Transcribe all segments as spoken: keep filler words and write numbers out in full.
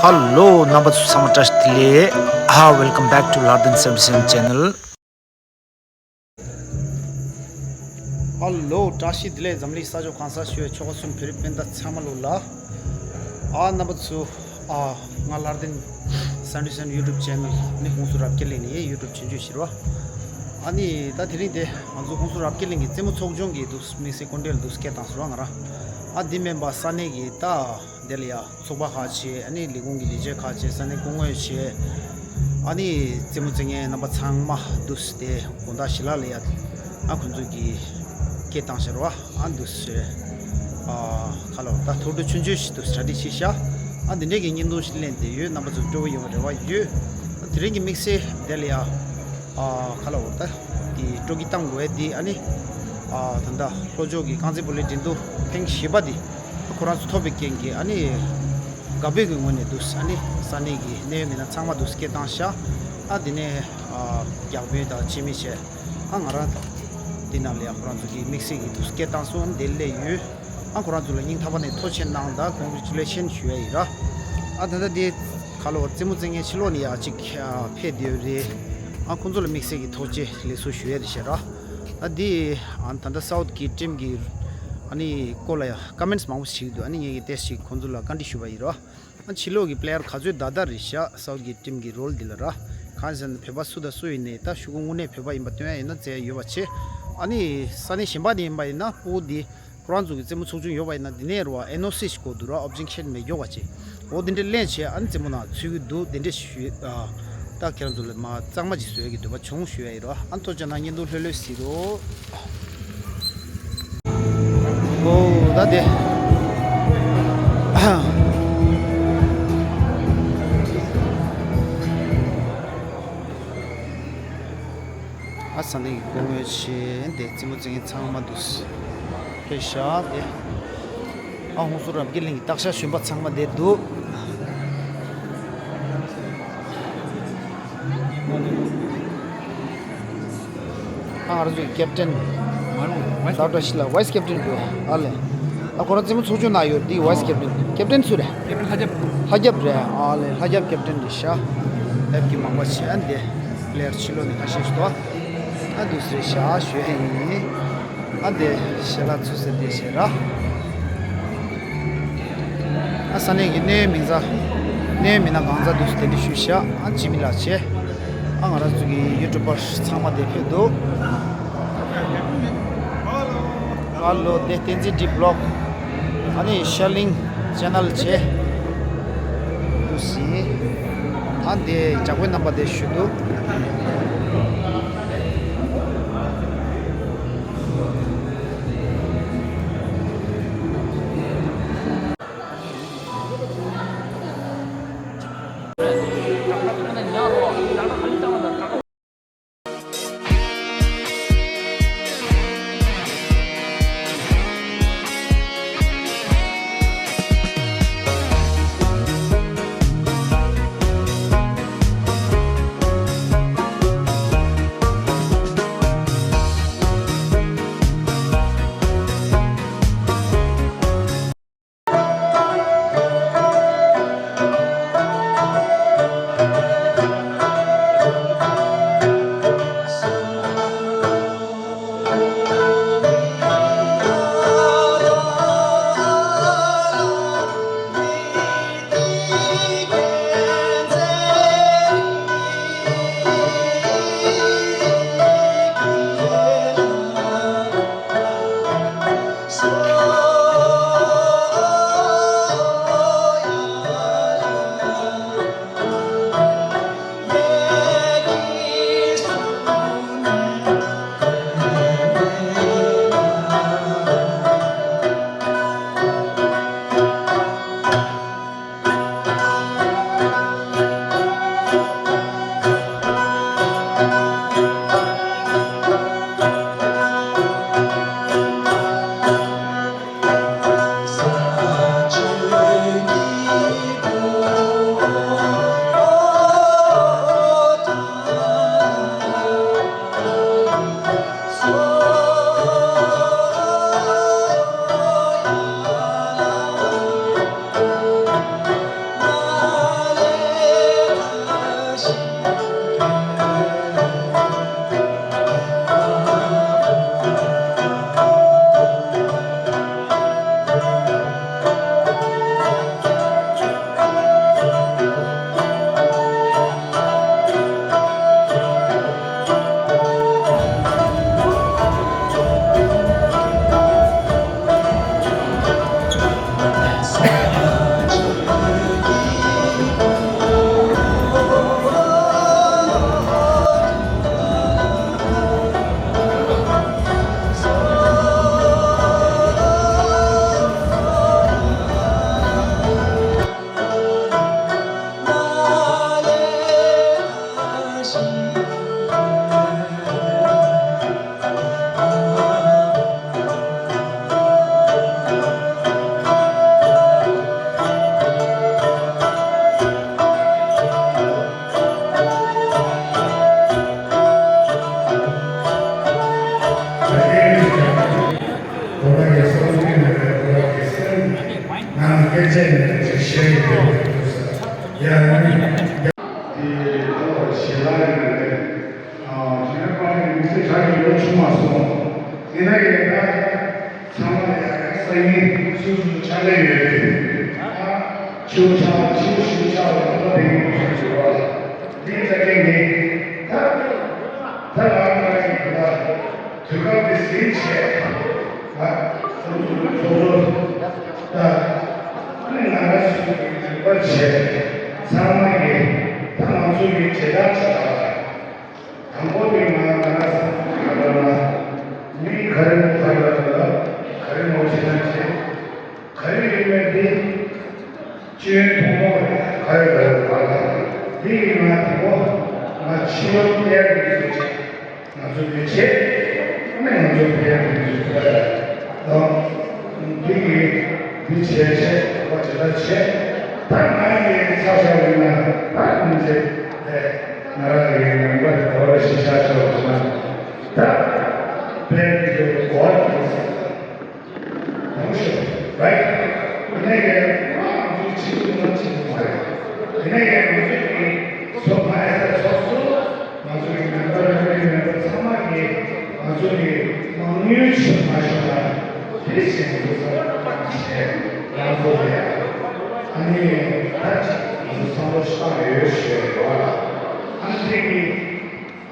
ཧ་ལོ། རྣམ་པ་ཚོ་ཚང་མ་བཀྲ་ཤིས་བདེ་ལེགས། ཨ། Welcome back to Lardin seventy seven channel. ཧ་ལོ། བཀྲ་ཤིས་བདེ་ལེགས། འཛམ་གླིང་ས་ཕྱོགས་གང་སར་བཞུགས་པའི་ཆོལ་ཁ་གསུམ་བོད་རིགས་སྤུན་ཟླ་ཚང་མ་ལོ་ལ། ཨ། རྣམ་པ་ཚོ། ཨ། ང་Lardin seventy seven YouTube channel ནི་ཧུན་སུར་རབ་རྒྱས་གླིང་ནས་YouTube ཆེན་བརྗོད་ཞུ་རོགས། ཨ་ནི་ད་དེ་རིང་དེ་ང་ཚོ་ཧུན་སུར་རབ་རྒྱས་གླིང་གི་རྩེད་མོ་ཚོགས་ཆུང་གི་འདུག་དམིགས་བསལ་སྐུ་མགྲོན་འདུག་སྐད་བཏང་སོང་ང་རང་། ཨ། འདི་མིན་པ་ས་གནས་ཀྱི་ད་དེ་ལ་ཡ་ཚོགས་པ་ཁག་བྱས། ཨ་ནི་ལས་ཁུངས་ཀྱི་ལས་བྱེད་ཁག་བྱས། ས་གནས་སྐུ་ངོ་བྱས། ཨ་ནི་རྩེད་མོ་རྩེ་མཁན་རྣམ་པ་ཚང་མ་འདུག་སེ་དེ་དགོང་དག་ཞི་ལྷག་ལ་ཡ། ཨ། ཁོང་ཚོ་གིས་སྐད་བཏང་ཤར་བ། ཨ། འདུག་སེ། ཨ། ཁ་ལོ་ད་ཐུགས་སྤྲོ་ཆུང་ཆུང་ཞིག་འདུག་སེ་གྲ་སྒྲིག་བྱས་ཤག་ཨ། འདི་འདྲའི་གི་བརྙན་ཐུང་ཞིག་ལེན་བསྡད་ཡོད། རྣམ་པ་ཚོ་སྤྲོ་བོ་ཡོང་བའི་རེ་བ་ཡོད། ཨ། དེ་རིང་གི་དམིགས་བསལ་དེ་ལ་ཡ། ཨ། ཁ་ལོ་ད་དེ་སྤྲོ་སྐྱིད་གཏང་དགོས་ཡ་དེ། ཨ་ནི། ཨ། ད་ལྟ་ལྷོ་ཕྱོགས་ཀྱི་རྐང་རྩེད་སྤོ་ལོའི་འགྲན་བསྡུར་ཐེངས་བཞི་པ་དེ་ཁོ་རང་ཚོ་ཐོབ་པའི་རྐྱེན་གྱིས། ཨ་ནི་དགའ་འབོད་ཀྱི་ངོས་ནས་འདུག་སེ། ཨ་ནི་ས་གནས་ཀྱི་གནད་ཡོད་མི་སྣ་ཚང་མ་འདུག་སེ་སྐད་བཏང་ཤག་ཨ། དེ་ནས། ཨ། བརྒྱ་དཔོན་དང་སྤྱི་མི་བྱས། ཨ། ང་རང་དང་དེ་ནང་ལ་ཡ་ཁོ་རང་ཚོ་གིས་དམིགས་བསལ་གྱི་འདུག་སེ་སྐད་བཏང་སོང་། དེ་སླེབས་ཡོད། ཨ། ཁོ་རང་ཚོ་ལ་སྙིང་ཐག་པ་ནས་ཐུགས་རྗེ་ཆེ་གནང་དང་ཀོང་གི་ཅུ་ལེ་ཤན་ཞུ་ཡ་ཡིན་ར། ཨ། ད་ལྟ་དེ་ཁ་ལོ་རྩེད་མོ་རྩེ་མཁན་ཕྱི་ལོགས་ནས་ཡ་གཅིག་ཨ། ཕེབས་བསྡད་ཡོད་རེད། ཨ། ཁོང་ཚོ་ལ་དམིགས་བསལ་གྱི་ཐུགས་རྗེ་ལེགས་གསུང་ཞུ་ཡ་དེ་བྱས་ར། ཨ། དེ། ཨ། ད་ལྟ་South གི་ཊིམ་གྱི། ཨ་ནི་སྐོར་ལ་ཡ་ཀོ་མེན་ཊི་མང་པོ་ཞིག་འདུག་ཨ་ནི་ངས་ཀྱི་ཏོག་ཙམ་ཁོང་ཚོ་ལ་བཀའ་འདྲི་ཞུས་པ་ཡིན་ར། ཕྱི་ལོགས་ཀྱི་པི་ལེ་ཡར་ག་ཚོད་དག་དག་རེད་ཤག South གི་ཊིམ་གྱི་རོལ་འདི་ལ་ར། གང་ཟེར་ན་བོད་པ་སུ་དང་སུ་ཡིན་ནའི་ད་ཤོག་གུ་དངོས་གནས་བོད་པ་ཡིན་པ་སྟོན་ཡ་ཡིན་ན་རྩེ་ཡ་ཡོད་པ་བྱས། ཨ་ནི་ས་གནས་གཞན་པ་ནས་ཡིན་པ་ཡིན་ན་སྤུ་གུ་འདི་ཁོ་རང་ཚོ་གི་རྩེད་མོ་ཚོགས་ཆུང་ཡོད་པ་ཡིན་ན་འདི་ནས་ར་ཨེན་ཨོ་སི་ཞིག་དགོས་འདུག་ར། ཨོབ་ཇེག་ཤན་མེད་ཡོད་པ་བྱས། འོ་འདི་འདྲ་ལེན་བྱས། ཨ་ནི་རྩེད་མོ་ནང་ཚུད་ཀྱི་འདུག་དེ་འདྲ་ཞུས། ཨ། ད་ཁྱེད་རང་ཚོ་ལ་མ་གཙང་མ་ཅིག་བཟོ་ཡ་གི་འདོད་པ་བྱུང་ཞུ་ཡ་ཡིན་ར། ཨ། ཐུགས་རྗེ་གནང་། བརྙན་ཐུང་ལྷོད་ལྷོད་གཟིགས་རོགས། ཨོ་ད་དེ། ཨ། ས་གནས་ཀྱི་སྐུ་ངོ་བྱས་དེ་རྩེད་མོ་རྩེ་མཁན་ཚང་མ་འདུག་སེ་ཕེབས་ཤག་དེ། ཨ། ཧུན་སུར་རབ་རྒྱས་གླིང་གི་སྟག་ཤར་གཞོན་པ་ཚང་མ་བསྡད་འདུག་ཨ། ང་རང་ཚོའི་ཀེབ་ཊན་ཌོག་ཊར་ཤི་ལ། ཝའི་སི་ཀེབ་ཊན་འདུག་ཨ་ལས། ཨ། ཁོ་རང་རྩེད་མོ་ཚོགས་ཆུང་ནང་ཡོད། འདི་ཝའི་སི་ཀེབ་ཊན། ཀེབ་ཊན་སུ་རེད། ཀེབ་ཊན་ལྷ་རྒྱབ། ལྷ་རྒྱབ་རེད། ཨ་ལས། ལྷ་རྒྱབ་ཀེབ་ཊན་རེད་ཤག་ཨེབ་ཀྱི་མང་པ་བྱས། ཨ། འདི་པི་ལེ་ཡར་ཕྱི་ལོགས་ནས་ཁ་ཤས་ཤིག་འདུག་ཨ། འདུག་སེ་རེད་ཤག་ཞུ་ཡ་ཡིན། ཨ། དེ་ཞལ་ལག་ཚུད་ཟེར་དེ་བྱས་ར། ཨ། ས་གནས་ཀྱི་གནད་ཡོད་མིང་ཚང་། གནད་ཡོད་མི་སྣ་གང་ཚང་འདུག་སེ་དེ་འདྲ་ཞུས་ཤག་ཨ། སྤྱི་མི་ལགས་བྱས། ཨ། ང་རང་ཚོ་གི་ཡུ་ཊུབ་པར་ཚང་མ་དེ་ཕེབས་འདུག་ཨ་ལོ། དེ་བསྟན་འཛིན་བཀྲིས་བི་ལོག་ཨ་ནི་ཤར་གླིང་ཅེ་ནལ་བྱས། འདུག་སེ། ཨ། དེ་ཇག་པའི་རྣམ་པ་དེ་ཞུ་འདུག་ཡ་ནི། དེ་ཁོ་ཞེ་ལ་ཡོད་རེད། ཨ། ཇི་ནས་པར་མི་ཚེ་གྲ་གི་ལོ་ཆུང་མ་སོང་། ཡིན་ན་ཡང་ད་ཚང་མ་ལ་ཡ་སང་ཉིན་སོ་སོ་ཕྱག་ལས་ཡོད་རེད། ཨ། ཆུ་ཆག་ཆུ་ཞུ་ཆག་ལ་ད་དེ་ཡིན་ཞུ་ཞུ་བ་ལ། འདི་ལྟ་གི་ནི། ད་ད་ང་ང་ཡིན་ད། དུས་སྐབས་དེ་ཟིན་བྱས། ང་ཚོ་ཚོགས་གཙོ་དང་ང་རང་ཚོའི་ནང་པ་བྱས། ཚང་མ་གིས་ད་ང་ཚོ་གི་བྱེད་སྟངས་བྱེད་སྟངས་དང་པོ་དེ་ང་ང་རང་ཚོ་གི་ལ་ལ་མི་ག་རེ་མོ་ག་རེ་ལ་ག་རེ་མོ་བྱེད་ན་བྱེད། ག་རེ་ཡིན་མིན་དེ། སྤྱི་ཡོངས་ཐོག་མར་ག་རེ་ལ་ལ་ལ་དེ་ཡིན་ན་དང་པོ་ང་ཕྱི་ལོགས་གཏེར་དུ་བཟོས་བྱས། ང་ཚོ་འདི་བྱེད། ཨ་ནི་ང་ཚོ་འདི་ཡང་འདི་ཚོ་ལ་ཡང་འདི་གི་འདི་བྱེད་བྱེད་བ་ཇི་ལྟར་བྱེད། ད་ང་ཡི་ཆ་བཞག་ཡིན་ན་ད་ང་ཚོ་ལས་ང་རང་གི་ནང་པ་དེ་ག་བར་ཞིག་ཆ་བཞག་ཡོད་ན་ད་བོད་ཀྱི་གོ་བ་དེ་ཡོད་ས་རེད། ཡོང་ཤོག་རའིཊ། ཡིན་ནའི་ང་ཚོ་ཆིག་སྒྲིལ་ངང་ཆིག་སྒྲིལ་མ་རེད། ཡིན་ནའི་ང་ཚོ་གི་ཚོགས་པ་ཨེ་ས་ཚོགས་གཙོ། ང་ཚོ་གི་མེམ་བར་རེ་རེ་མེམ་བར་ཚང་མ་གིས་ང་ཚོ་གི་མང་མོས་ཆེ་མ་ཤོར་ན་དེ་བཞིན་དུ་བསམ་བློ་བཏང་བྱས་ང་ཚོ་ལ་ཡང་ཨ་ནི་ད་ཅིག་ང་ཚོ་བསམ་བློ་ཞིག་བཏང་ཡོད་ཞུ་ཡ་ཡོད་ལ། ཨ་ནི་དེ་གི་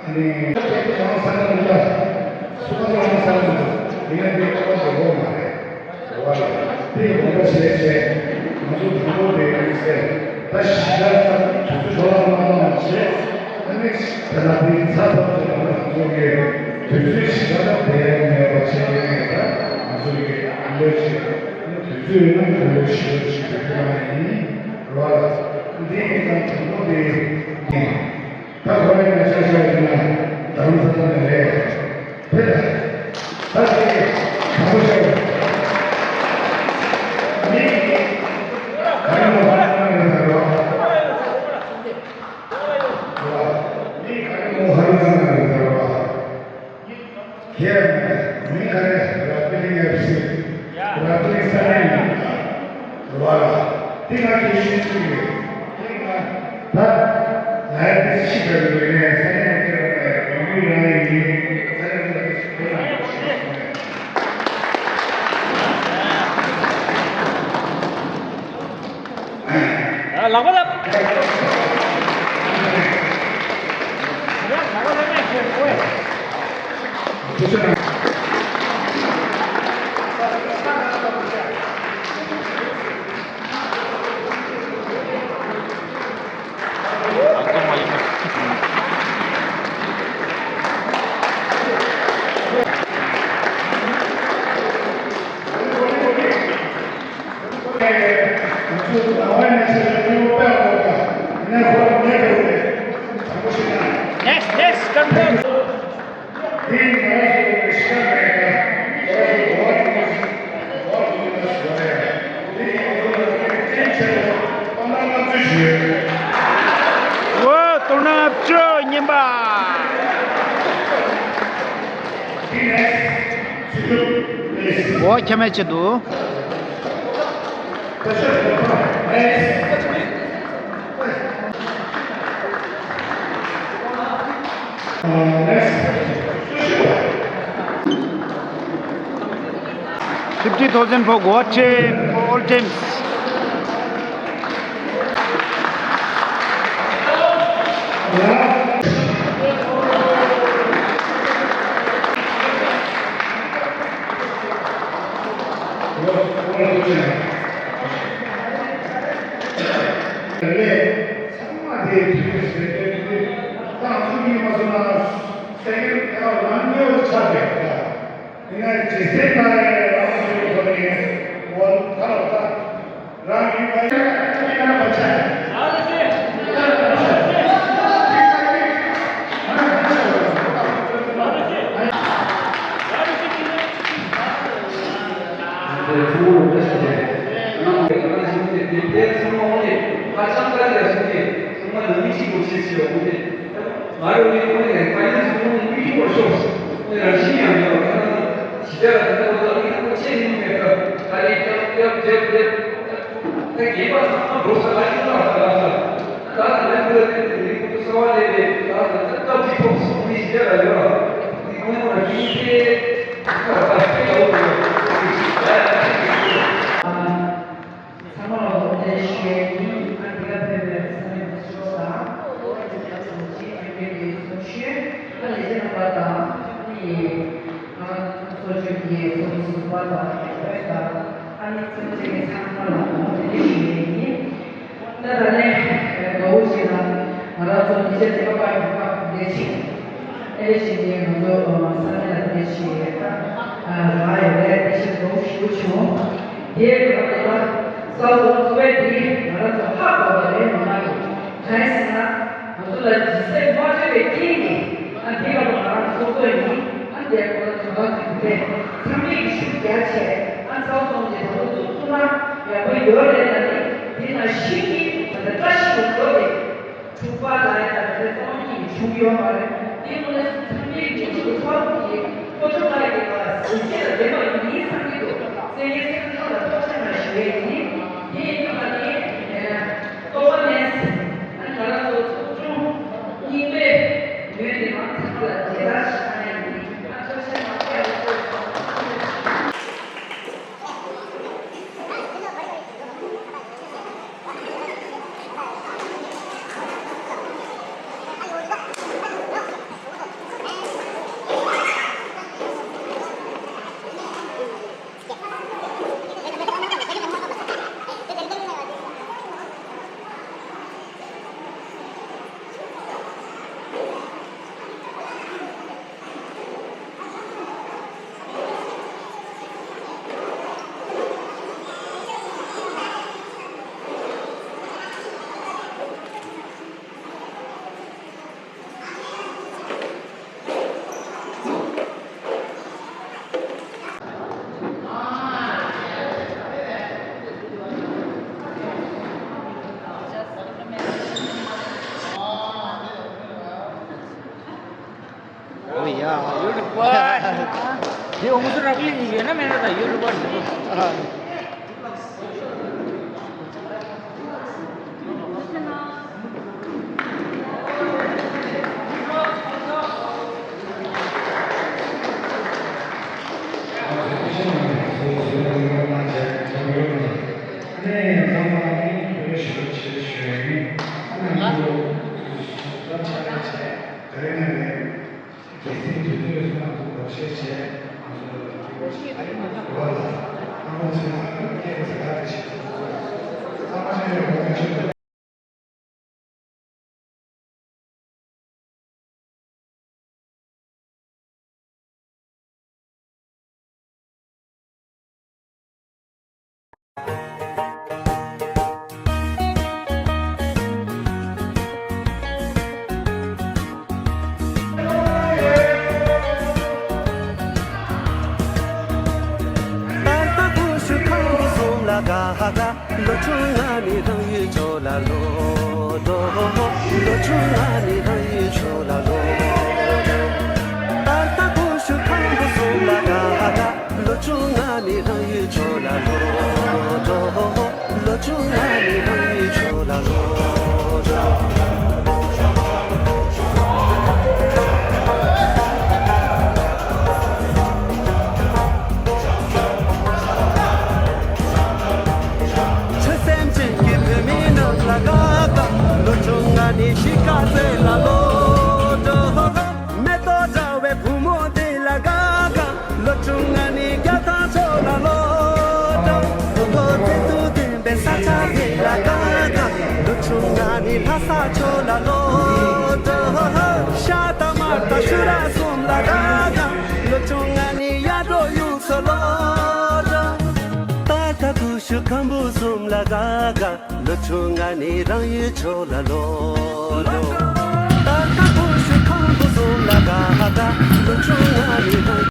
ཨ་ནི་ཁྱེད་ཀྱང་བསམ་བློ་མི་འདྲ། སུ་ག་ལ་བསམ་བློ་མི་འདྲ། ཡིན་ན་དེ་ཁོ་དགོས་མ་རེད། རེད་བ། དེ་ཡི་དགོངས་པ་བཞེས་བྱས། ང་ཚོ་དང་པོ་དེ་ཡིན་ཟེར། ད་གཞིས་ཆགས་ས་དུས་ཚོད་འགྲོ་ལ་མ་གཏོང་བ་བྱས། ཨ་ནི་ད་ལྟ་དེ་ཚ་ཐག་ཆོད་པ་ང་ཚོ་གི་དུས་ཚོད་གཞིས་ཆགས་ས་དེ་མེད་པ་བྱས་ནས་ད་ང་ཚོ་གི་ཨ་ལོས་བྱས། དུས་ཚོད་ཡོད་ན་ག་ལོས་ཞིག་ལོས་ཞིག་དགོས་ཀྱི་མ་ཡིན། རེད་བ། འདི་ཡིན་ཙང་དང་པོ་དེ་ཡིན། ད་ཁོ་རང་ཡང་ཆ་བཞག་ཡིན་ན་རྡ་རམ་ས་ལ་ནས་རེད། དེ་ལ་ད་དེ་དང་པོ་བྱས། མི་ག་རེ་མོ་ཧ་ལ་ན་རེད་ཟེར་བ། མི་ག་རེ་མོ་ཧ་ལ་ན་རེད་ཟེར་བ། ཁྱེད་མི་ག་རེ་ར་པི་ལིང་ཨེཕ་སི་ར་པི་ལིང་ས་ནས་ཡིན་པ་རེད་བ། དེ་ང་ཚོའི་ཤེས་ཚུལ་ཡོད། དེ་ང་ད་ང་ཡང་དེ་ཤི་བར་འགྲོ་ཡིན་ནས་ས་ནས་ཡོང་ཁྱེད་རང་ཡོང་ཡུལ་རང་ཡིན། ས་ནས་ཡོང་དེ་ཤི་ཁོ་རང་ཡོང་ཤེས་སོང་ནས། ལག་པ་ལ། Next, next, control. ཨོ། སྟོང་ཕྲག་ལྔ་བཅུ་ཉིན་པ། ཨོ། ཁྱད་མེད་ཆེད་དུ། Fifty thousand for Goa team, for all teams. ཚང་མ་དེའི་དུས་ཚོད་ཟེར་དུས་དེ་ཏང་ཚོགས་གཉིས་མ་སོང་ན་སེ་ཀེན་ཌི་ལམ་ཉེ་བར་ཆགས་པའི་ཡིན་ན་ཇི་སྲིད་ན་ཡང་རང་སོའི་ཐོག་ནས་ངོ་ཐར་ལ་རང་ཡུལ་ལ་ཡང་ཡིན་ན་མ་ཆགས། ཚང་མ་ལོ་བཀྲ་ཤིས་བདེ་ལེགས། ང་ཚོ་ཚང་མ་འོ་ནས་ཧ་ཅང་དཀའ་ལས་ཡག་སོང་ནས་ཚང་མ་ནང་མི་གཅིག་པུ་བྱེད་ཆེ་བ་འོ་ནས། ང་རང་ནི་ཁོ་ནི་ནས་ཕ་ཡུལ་སུ་ཁོ་ནི་མི་ཁྱུང་བར་ཤོག་ཁོ་ནི་རང་བཞིན་ཡང་ཡོད་པ་ཁ་ན་ཞི་བདེ་ལ་ད་ལྟ་ཁོ་ཚོ་ཨ་ནི་ཁོ་ཆེ་ནི་མེད་པ་ད་རེས་རྒྱབ་རྒྱབ་རྒྱབ་རྒྱབ། ད་རྒན་པ་ཚང་མ་འགྲོ་ས་ལ་ཡིན་ལ་ད་ལ་ས། ད་ད་ལ་འགྲོ་ཏེ་ཏེ་རི་ཁུ་ཏུ་ས་བ་ལེ་ལེ་ད་ད་ད་ད་ཅི་ཐོབ་སོང་ནི་ཞེ་ལ་ཡོད་ལ། དེ་ཁོང་ལ་ཡིན་ཏེ། ད་ད་ད་ད་ད། ཚང་མ་ལ་འོ་དེ་ཞུ་ཡས་ཡིན། ང་འདི་ག་ཕེབས་པའི་ས་གནས་མི་ཚོ་དང་། ཨོ་རྒྱན་ཚོགས་ཆེན་ཨ་མའི་གི་ཚོགས་གཞོན། ཨ་ལས་བྱེད་རྣམ་པ་དང་། ཨ་ནི་ང་ཚོ་ཚོགས་གཞོན་གྱི་ཚོགས་མི་ཟུར་པ་དང་རྒྱལ་དཔོན་དང་། ཨ་ནི་ཚོགས་གཙོ་གི་ཚང་མ་ལ་འོ་དེ་ཞུ་ཡས་ཡིན། ད་ད་ནས་དགའ་བོ་ཞིག་ལ་ང་རང་ཚོ་ཉིན་ཤས་དེ་ག་པར་གྱི་སྐབས་ལས་བྱེད། ཨེ་ལས་བྱེད་ཀྱི་ང་ཚོ་ས་གནས་ལ་ལས་བྱེད་ད་རང་ཡོད་རེད། དེ་བཞིན་དགའ་བོ་ཞེ་པོ་བྱུང་། དེའི་སྐབས་ལ་ས་འོག་ཚོ་བའི་དེ་ང་རང་ཚོ་ཧ་གོ་བ་རེད། མ་མ་གི་གང་ཡིན་ཟེར་ན། ང་ཚོ་ལ་ཇི་སྲིད་མ་སྤྲད་པའི་རྐྱེན་གྱིས་ཨ་དེ་ག་ལ་ང་རང་ཚོགས་གཙོ་ཡིན། ཨ་དེ་ག་ལ་ང་རང་ཚོ་དེ་ཚང་མས་ཀྱི་ཤུགས་རྒྱག་བྱས་ཨ་ཚོགས་གཙོ་དེ་ད་ལོ་བཙུགས་ཐུབ་ན་ཡག་པོ་ཡོད་རེད་ལ་ནི། དེ་ནང་བཞིན་གྱི་ད་ལྟ་བཀྲ་ཤིས་པ་ཡོད་རེད། དྲུག་པ་ལ་ཡང་ད་ལྟ་ཚོགས་གཉིས་ཀྱི་བྱུང་ཡོད་པ་རེད། དེ་དངོས་གནས་སུ་ཚང་མས་ཀྱི་ཆུ་ཚོགས་ཀྱི་ཀོ་ཆུ་ཁ་ཡི་ག་ཟིན་བྱེད་ལ་བདེ་བ་ཡིན་ཡིན་བསམ་གྱི་འདུག་སེ་ཡིན་སེ་ཁ་ལ་ཐོག་ཆ་ན་ཞུ་ཡས་ཡིན། དེ་ཡིན་པ་ནི་ལྟོ་བ་ནས་ང་རང་ཚོ་ཚོགས་ཆུང་རྙིང་པའི་ངོས་ནས་མང་ཚང་མ་ལ་མཇལ་དར་ཞུ་ཡས་ཡིན། ང་ཐོག་ཆ་ན་ཁ་ཡ་ཚོ། ཨོ་ཡ། ཡུ་ཊུབ་པར། དེ་འོ་ངོ་སོ་རག་ལས་ཡིན་ན་མེད་ན་ད་ཡུ་ཊུབ་པར། ད་ལྟ་ཀུ་ཤུ་ཁང་བུ་གསུམ་ལ་དགའ་དགའ། ལོ་ཆུང་ང་ནི་རང་ཡུལ་ཕྱོགས་ལ་ལོག་འགྲོ། ལོ་ཆུང་ང་ནི་རང་ཡུལ་ཕྱོགས་ལ་ལོག་འགྲོ། ད་ལྟ་ཀུ་ཤུ་ཁང་བུ་གསུམ་ལ་དགའ་དགའ། ལོ་ཆུང་ང་ནི་རང་ཡུལ་ཕྱོགས་ལ་ལོག་འགྲོ། ལོ་ཆུང་ང་ནི་རང་ཡུལ་ཕྱོགས་ལ་ལོག་འགྲོ། ཆོས་སེམས་ཅན་གྱི་བུད་མེད་རྣམས་ལ་དགའ་དགའ། ལོ་ཆུང་ང་ནི་གཤིས་ཀ་བརྩེ་ལ་ལོག་འགྲོ། མེ་ཏོག་འདྲ་བའི་བུ་མོ་དེ་ལ་དགའ་དགའ། ལོ་ཆུང་ང་ནི་རྒྱ་ཐང་ཕྱོགས་ལ་ལོག་འགྲོ། ལོ་ལོ་བདེ་སྡུག་ལྡན་པའི་ས་ཆ་དེ་ལ་དགའ་དགའ། ལོ་ཆུང་ང་ནི་ལྷ་ས་ཕྱོགས་ལ་ལོག་འགྲོ། ཤ་དང་མར་དང་ཤུ་ར་གསུམ་ལ་དགའ་དགའ། ལོ་ཆུང་ང་ནི་གཡག་འབྲོག་ཡུལ་སུ་ལོག་འགྲོ། ད་ལྟ་ཀུ་ཤུ་ཁམ་བུ་གསུམ་ལ་དགའ་དགའ། ལོ་ཆུང་ང་ནི་རང་ཡུལ་ཕྱོགས་ལ་ལོག་འགྲོ། ད་ལྟ་ཀུ་ཤུ་ཁམ་བུ་གསུམ་ལ་དགའ་དགའ། ལོ་ཆུང་ང་ནི་རང་